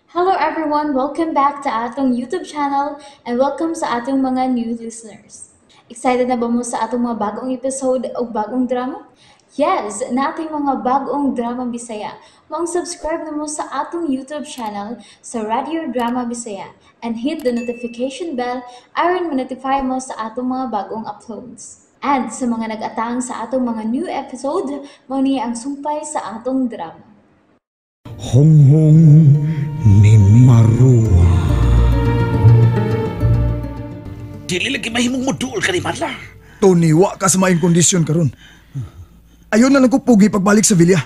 Hello everyone! Welcome back to atong YouTube channel and welcome sa atong mga new listeners. Excited na ba mo sa atong mga bagong episode o bagong drama? Yes! Nating mga bagong drama Bisaya. Maong subscribe na mo sa atong YouTube channel sa Radio Drama Bisaya and hit the notification bell aron ma-notify mo sa atong mga bagong uploads. And sa mga nag-atang sa atong mga new episode, mao ni ang sumpay sa atong drama. Honghong ni Marua. Dili lagi mahimong moduol ka ni Marla. Tony, wa ka sa maayong kondisyon karon. Ayon na lang ko pugi pagbalik sa villa.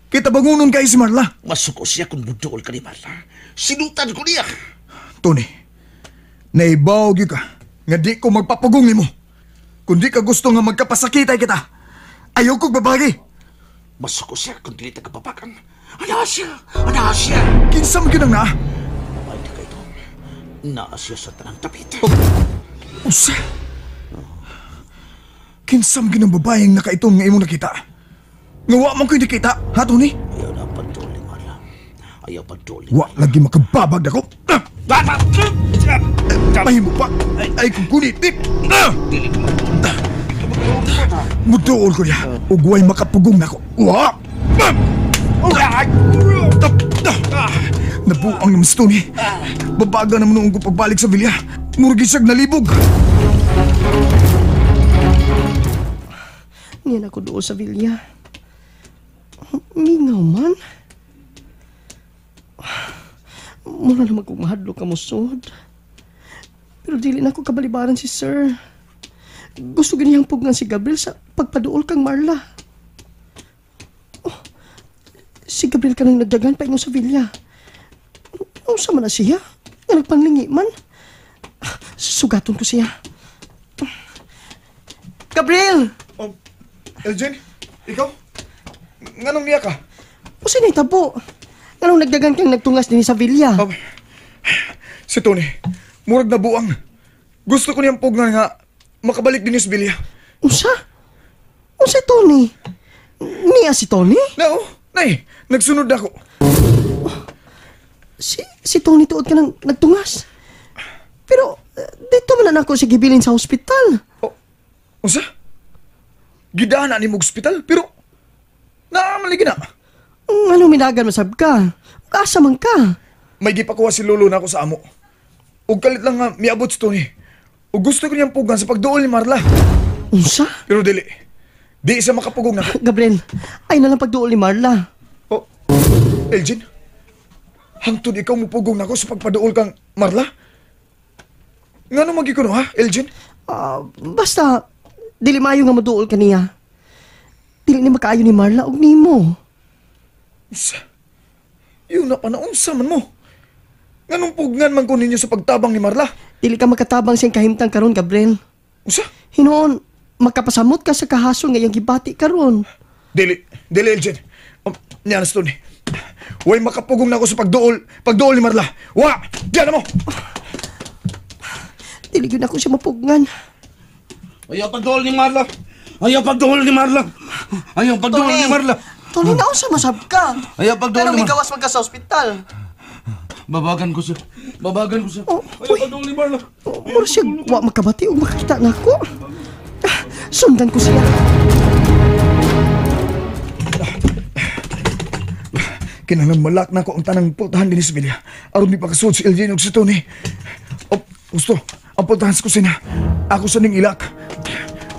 Kita bangunon kay si Marla. Masuko siya kung moduol ka ni Marla. Sinutan ko niya. Tony, naibaw gyud ka nga di ko magpapugong nimo. Kung di ka gusto nga magkapasakitay kita, ayaw kog babagi. Masuko siya kung dili ta kapapakan. Ana siya! Ana siya! Kinsa man gyud ang naa? Ay, di ka ito. Naa siya sa tanang tapit. Usa! Kinsa man gyud ang babaeng nakaitom nga imong nakita? Nga wa man ko'y nakita, ha Tony? Ayaw na pagduol ni Marla. Ayaw pagduol ni Wa lagi makababag nako. Mahimo pa. Ay kung kunit. Dili ka magduol. Muduol ko niya. Ug way makapugong nako. Wa! Nabuang naman si Tony. Babaga naman noong ko pagbalik sa villa. Murag siyag nalibog. Niyan ako doon sa villa. Mingaw man. Mura naman kong mahadlok ka musod. Pero dili na ako kabalibaran si sir. Gusto ganiyang pugnan si Gabriel sa pagpaduol kang Marla. Oh, si Gabriel ka nang nagdagan pa ingon sa villa. Unsa man na siya? Nga nagpanlingi man. Sugaton ko siya. Gabriel! Oh, Elgin, ikaw? Nganong niya ka? Usa na itabo? Nganong nagdagan kang nagtungas din sa villa? Oh, si Tony, murag na buang. Gusto ko niyang pugnan nga makabalik din sa villa. Unsa? Unsa Tony? Niya si Tony? No, nay, nagsunod ako. Oh, si Tony tuod ka nang nagtungas. Pero dito man na ako si gibilin sa ospital. Oh, unsa? Gidaan na ni mo ospital, pero naaman lagi na. Ano minagan masab ka? Asa man ka? May gipakuha si Lolo na ako sa amo. Ug kalit lang nga miabot si Tony. Ug gusto ko niyang pugan sa pagduol ni Marla. Unsa? Pero dili. Di siya makapugong nako. Gabriel, ay na lang pagduol ni Marla. Oh, Elgin? Hangtod ikaw mupugong nako sa pagpaduol kang Marla? Ngano magikuno ha, Elgin? Basta, dili maayo nga moduol ka niya. Dili ni makaayo ni Marla og nimo. Unsa? Yun na pa na unsa man mo. Nganong pugnan man ko ninyo sa pagtabang ni Marla? Dili ka makatabang siyang kahimtang karon, Gabriel. Unsa? Hinoon, makapasamot ka sa kahasol nga iyang gibati karon. Dili, dili Elgin. Niya na Tony. Way makapugong na ako sa pagduol ni Marla. Wa! Diyan na mo! Dili yun ako siya mapugngan. Ayaw pagduol ni Marla. Ayaw pagduol ni Marla. Ayaw pagduol ni Marla. Tony, naunsa masab ka? Ayaw pagduol Pero ni may Marla. gawas man ka sa ospital. Babagan ko siya. Babagan ko siya. Oh, ayaw uy. pagduol ni Marla. Oh, mura siya wa makabati o makakita na ako. Sundan ko siya. Kinahanglan malak na ko ang tanang pultahan din sa Villa. Aron di pakasuod si Elgin ug si Tony. Oh, gusto, ang pultahan sa kusina. Ako sa ning ilak.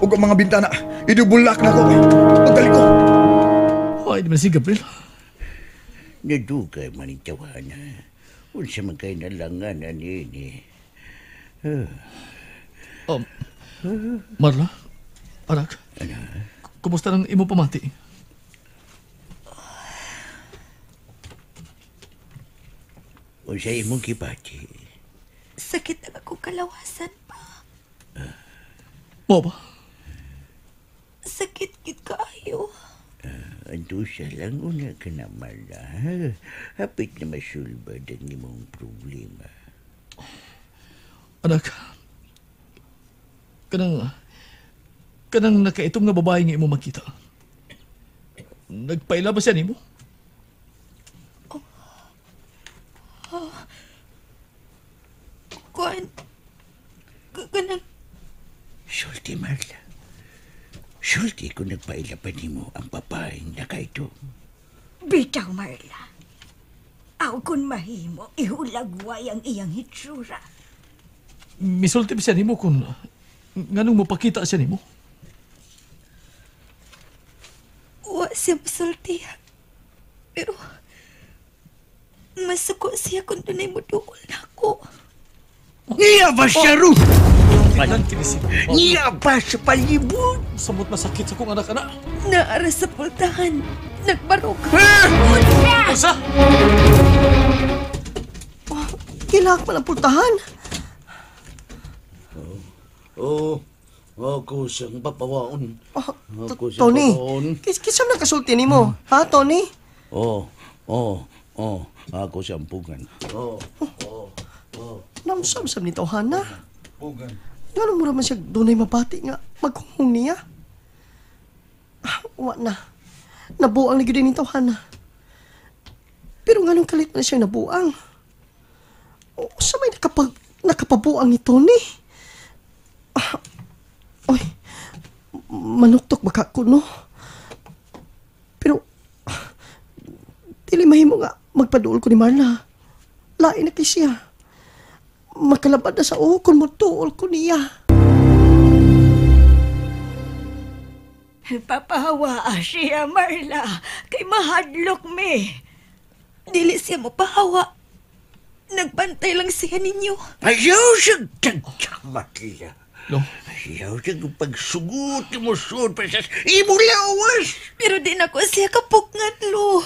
Ug ang mga bintana, idubulak na ko. Pagdali ko. Ay, di man si Gabriel. Nadugay man ang tawana. Unsa man kay nalangan ani. Marla, anak, kumusta nang imo pamati? Unsa imong gibati? Sakit ang akong kalawasan pa. Mo ba? Sakit gid kaayo. Andusa lang una ka na, Marla. Hapit na masulbad ang imong problema. Anak, kanang nakaitom nga babae nga imo makita. Nagpaila ba siya nimo? Oh. Kuan. Kanang Sulti, Marla. Sulti kung nagpaila pa nimo ang babaeng nakaito. Bitaw, Marla. Aw kung mahimo, ihulagway ang iyang hitsura. Misulti ba siya nimo kung nganong mopakita siya nimo? Wa siya masulti. Pero masuko siya kung dunay moduol na ako. Niya ba siya, Ruth? Tingnan kini si Niya ba sa palibot? Samot masakit sa kong anak-anak. Naara sa pultahan. Nagbarog. Unsa? Gilak man ang pultahan. Oh, ako siyang papawaon. Ako siyang Tony, papawaon. kinsa man nakasulti nimo? Ha, Tony? Oh, ako siyang pugan. Oh, Namsam-sam ni tawhana. pugan. Ngano mura man siya dunay mabati nga maghunghong niya? Wa na. Nabuang na gyud ni tawhana. Pero nganong kalit man siya nabuang? O, sa may nakapabuang ni Tony? Oy, manuktok baka ko, no? Pero, dili mahimo nga magpaduol ko ni Marla. Lain na kay siya. Makalabad na sa uho kung motuol ko niya. Papahawaa siya, Marla. Kay mahadlok mi. Dili siya mopahawa. Nagbantay lang siya ninyo. Ayaw siyang tagta, Marla. Lo, Ayaw siyang pagsugot mo sud pa sa imong lawas. Pero di na ko siya kapukngan, Lo.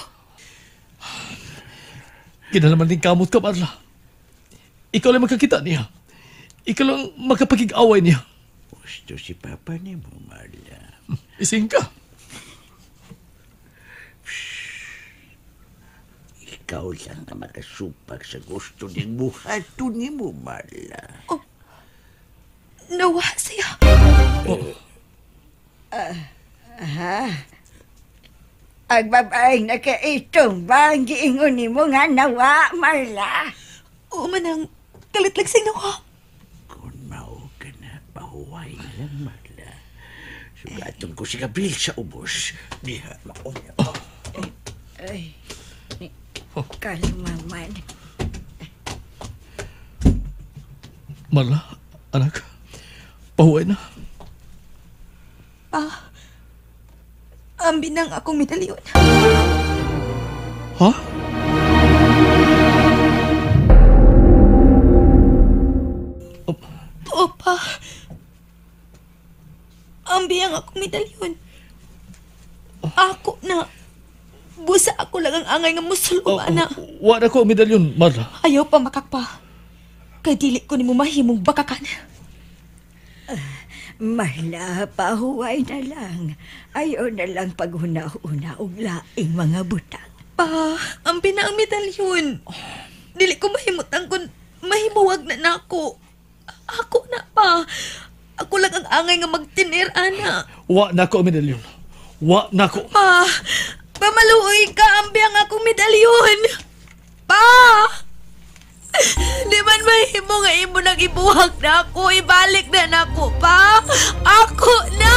kinalaman din kamot ka, Marla. Ikaw lang makakita niya. Ikaw lang makapagig-away niya. Gusto si Papa ni mo, Marla. Ising ka. Ikaw lang ang makasupak sa gusto ng buhaton ni mo, Marla. Nawa siya. Ang babaeng nakaitong ba ang giingon nimo nga nawa, Marla? Oo man ang kalit lang siyang nawa. Kung mao ka na, pahuway na lang, Marla. Sugaton ko si Gabriel sa ubos. Diha, mauna. Ay, kalma man. Marla, anak, pahuway na. Pa, ambi nang akong medalyon. Ha? Opa, ambi ang akong medalyon. Ako na. Busa ako lang ang angay nga musulong, ana. Wa na ko ang medalyon, Marla. Ayaw pa makakpa. Kay dili ko nimo mahimong bakakan. Marla, pahuway na lang. Ayaw na lang paghuna-una og laing mga butang. Pa, ambi na ang medalyon. Dili ko mahimutang kung mahimuwag na nako. Ako na pa. Ako lang ang angay nga magtinir, ana. Wa na ko ang medalyon. Wa na ko. Pa, pamaluoy ka, ambi ang akong medalyon. Pa! Di man mahimo nga imo nang ibuhag na ako. Ibalik na nako, pa. Ako na!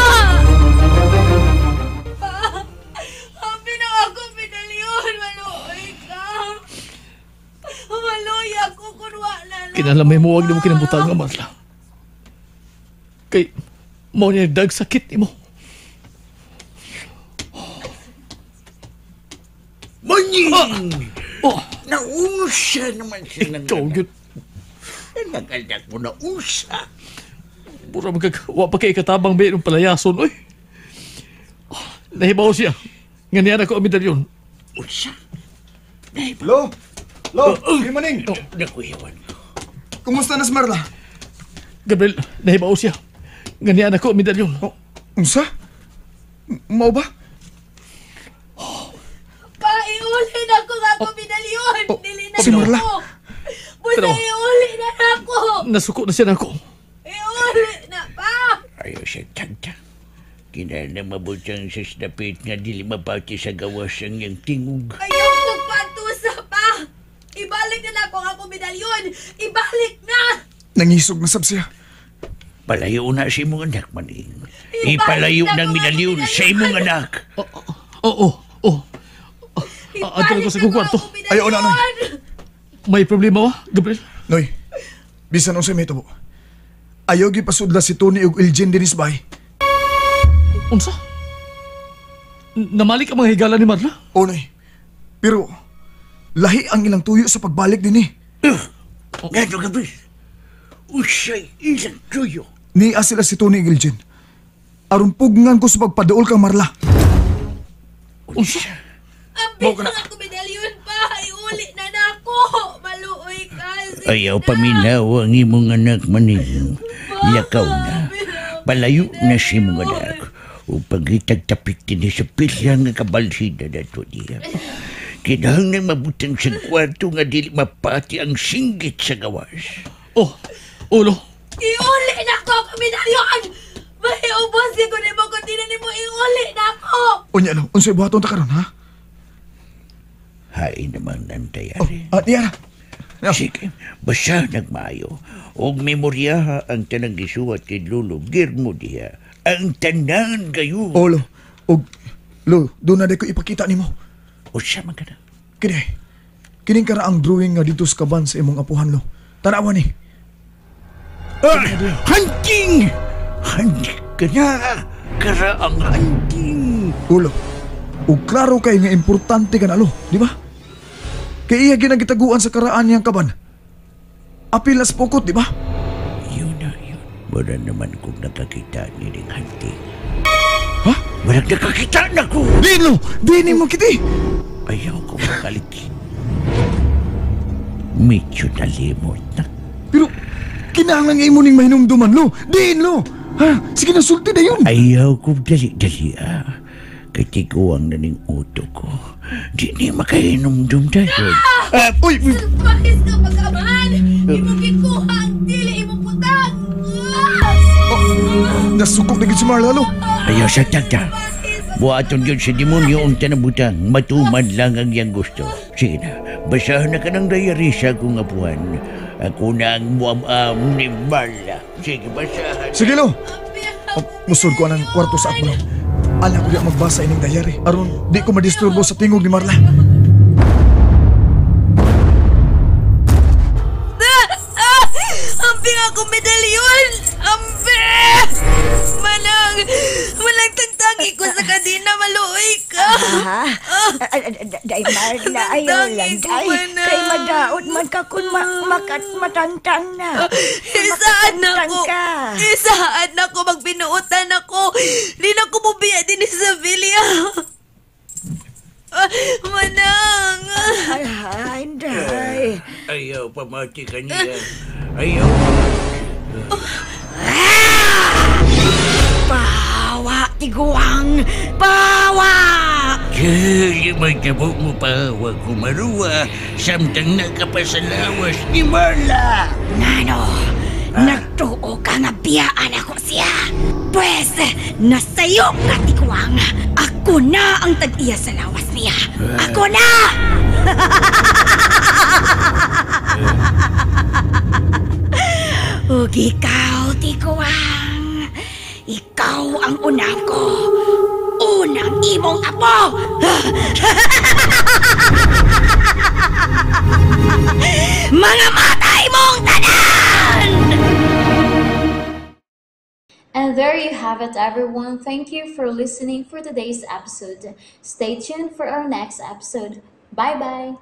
Pa! Ambi na akong medalyon. Maluoy ka. Maluoy ako kung wa na na. Kinahanglan may muwag na mo kinabutang nga, Marla. Kay, mao niya dagsakit nimo. Manying! Oh, Nausa naman siya ng ikaw yun. Nag-anak mo nausa. Mura wa pa kay katabang ba yung palayason, oy. Nahibaw siya. Nga niya na ko ang medalyon. Unsa? Lo! Lo! Maning! Nakuyawan ko. Kumusta na si Marla? Gabriel, nahibaw siya. Nga niya na ko ang medalyon. Oh, unsa? Mao ba? Pa, iuli na ko nga akong medalyon. Oh, Dili na si Marla. ko. Busa, Pero- iuli na ako. Nasuko na siya na ako. Iuli na, pa. Ayaw siya tagta. Kinahanglan mabutang sa snapit nga dili mapati sa gawas ang iyang tingog. Ayaw ko patusa pa. Ibalik na na nako ang akong medalyon! Ibalik na! Nangisog na sab siya. Palayo na sa imong anak, Maning. Ipalayo Ibalik na ng ko ang medalyon sa imong anak. Oo, oo. Adto ko sa Ibalik kong na ko kwarto. ang akong Ayaw na, Noy. medalyon! May problema ba, Gabriel? Noy, bisan unsay mahitabo. Ayaw gyud pasudla si Tony ug Elgin dinis bay. Unsa? Namalik ang mga higala ni Marla? O Noy. Pero lahi ang ilang tuyo sa pagbalik dinhi. Ngano, Gabriel? Unsay ilang tuyo? Nia sila si Tony ug Elgin. Aron pugnan ko sa pagpaduol kang Marla. Unsa? Ambi Mao ka na. ang akong medalyon pa! Iuli na nako! Maluoy ka! Sige Ayaw na. paminaw ang imong anak, Maning. Lakaw na. Palayo na si imong anak. O pagitagtapik din sa pilya nga kabalhin na nato niya. Kinahanglan mabutang sa kwarto nga dili mapati ang singgit sa gawas. Oh, ulo. Iuli na ko ang medalyon! Mahiubos ko nimo kung di na nimo iuli na ko! Unya lo, unsay buhaton ta karon ha? Hain naman ang Oh, tayari. niya na. Sige, basta nagmaayo. Og memoryaha ang tanang gisuwat kay Lolo Girmo diha. Ang tanan kayo. Olo, og lo, doon na ko ipakita nimo. Usa man ka na. Kini. Kining kara ang drawing nga dito sa kaban sa imong apuhan lo. Tanawa ni. Ah, hunting! Hunting ka na! Kara ang hunting! Ulo. Ug klaro kay nga importante ka na lo, di ba? Kay iya ginagitaguan sa karaan niyang kaban. Apil as pukot, di ba? Yun na yun. Wala naman kung nakakita ni ning hunting. Ha? Walang nakakita na ko! Di lo, di ni mo kiti. Ayaw ko makaliti. Medyo nalimot na. Pero kinahanglan nga imo ning mahinumduman lo. Diin lo. Ha? Sige na sulti na yun. Ayaw ko dali-dali ah. Kay tiguang na ning uto ko. Di ni makahinumdum dahil. Ah, uy, uy. Surprise ka pagkaman! Imo gikuha ang dili imong butang! Oh, nasukok na gid si Marla lo. Ayaw sa tagta. Buhaton yun sa demonyo ang tanabutang. Matuman lang ang iyang gusto. Sige na, basahan na ka ng diary sa akong apuhan. Ako na ang muam-am ni Marla. Sige, basahan. Sige lo. Oh, musod ko anang kwarto sa akbang. Ala ko di magbasa ining diary. Aron di ko madisturbo sa tingog ni Marla. Ambi nga akong medalyon! Ambi! Manang! Manang tagtangi ko sa kadena, maluoy ka! Ha? Day Marla, ayaw lang. Tangtangi ko, Day, manang. kay madaot man ka kung makat matangtang na. Isaan na Makatangtang ko! ka. Isaan na ko! Magbinuotan ako! Di na ko mubiya din sa Sevilla! Manang! Ay, ay, day. Ayaw pamati ka niya. Ayaw. Pawa, tiguang! Pawa! Dili may tabo mo pa, wag kumaruwa. Samtang nakapasalawas ni Marla. Ngano, nagtuo ka nga biyaan ako siya. Pwes, nasayop ka, tiguang. Ako na ang tag-iya sa lawas niya. Ako na! Ug ikaw, tiguang. Ikaw ang una ko. Unang imong apo! Mga matay mong tanan! And there you have it, everyone. Thank you for listening for today's episode. Stay tuned for our next episode. Bye bye.